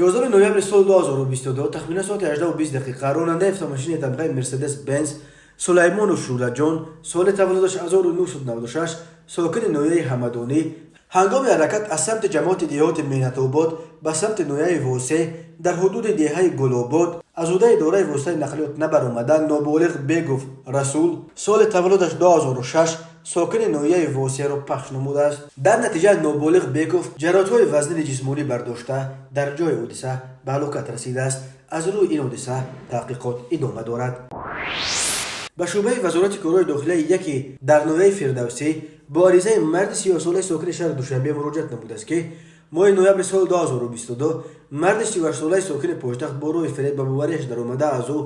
11 ноябри соли 2022, тахминан соати 18:20 дақиқа, ронандаи автомошинаи тамғаи Мерседес Бенз Сулаймонов Шӯраҷон, соли таваллудаш 1996, сокини ноҳияи Ҳамадонӣ, ҳангоми ҳаракат аз самти ҷамоати деҳоти Меҳнатобод ба самти ноҳияи Восеъ, дар ҳудуди деҳаи Гулобод аз ҳудаи идораи воситаи нақлиёт набаромада, ноболиғ Бегов Расул, соли таваллудаш 2006, сокини ноҳияи Восеъро пахш намудааст. Дар натиҷа ноболиғ Беков ҷароҳатҳои вазнини ҷисмонӣ бардошта, дар ҷои ҳодиса ба ҳалокат расидааст. Аз рӯи ин ҳодиса таҳқиқот идома дорад. Ба шӯъбаи Вазорати корҳои дохилаи яке дар ноҳияи Фирдавсӣ бо аризаи марди 30-солаи сокини шаҳри Душанбе муроҷиат намудааст, ки моҳи ноябри соли 2022 марди 38-солаи сокини пойтахт бо роҳи фиреб ба боварияш даромада, аз ӯ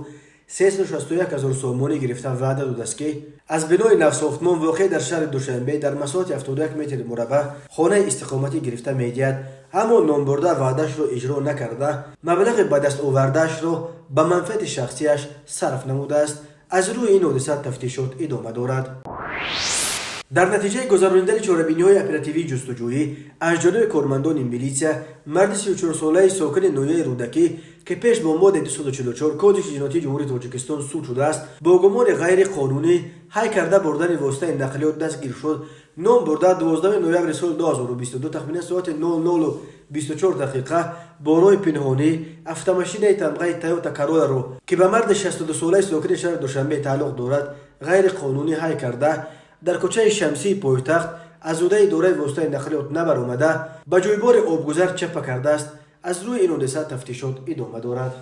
361 ҳазор сомонӣ гирифта, ваъда додааст, ки аз бинои навсохтмон, воқеъ дар шаҳри Душанбе, дар масоҳати 71 метри мураббаъ хонаи истиқоматӣ гирифта медиҳад. Аммо номбурда ваъдаашро иҷро накарда, маблағи ба даст овардаашро ба манфиати шахсияш сарф намудааст. Аз рӯи ин ҳодиса тафтишот идома дорад. Дар натиҷаи гузаронидани чорабиниҳои оперативии ҷустуҷӯӣ аз ҷониби кормандони милитсия, марди 34-солаи сокини ноҳияи Рӯдакӣ, ки пеш бо моддаи 244 Кодекси ҷиноятии Ҷумҳурии Тоҷикистон суд шудааст, бо гумони ғайриқонунӣ ҳай карда бурдани воситаи нақлиёт дастгир шуд. Ном бурда 12 ноябри соли 2022, тахминан соати 00:24 дақиқа, бо роҳи пинҳонӣ автомошинаи тамғаи Тойота Короларо, ки ба марди 62-солаи сокини шаҳри Душанбе тааллуқ дорад, ғайриқонунӣ ҳай карда, дар кӯчаи Шамсии пойтахт аз ҳудаи идораи воситаи нақлиёт набаромада, ба ҷӯйбори обгузар чапа кардааст. Аз рӯи ин ҳодиса тафтишот идома дорад.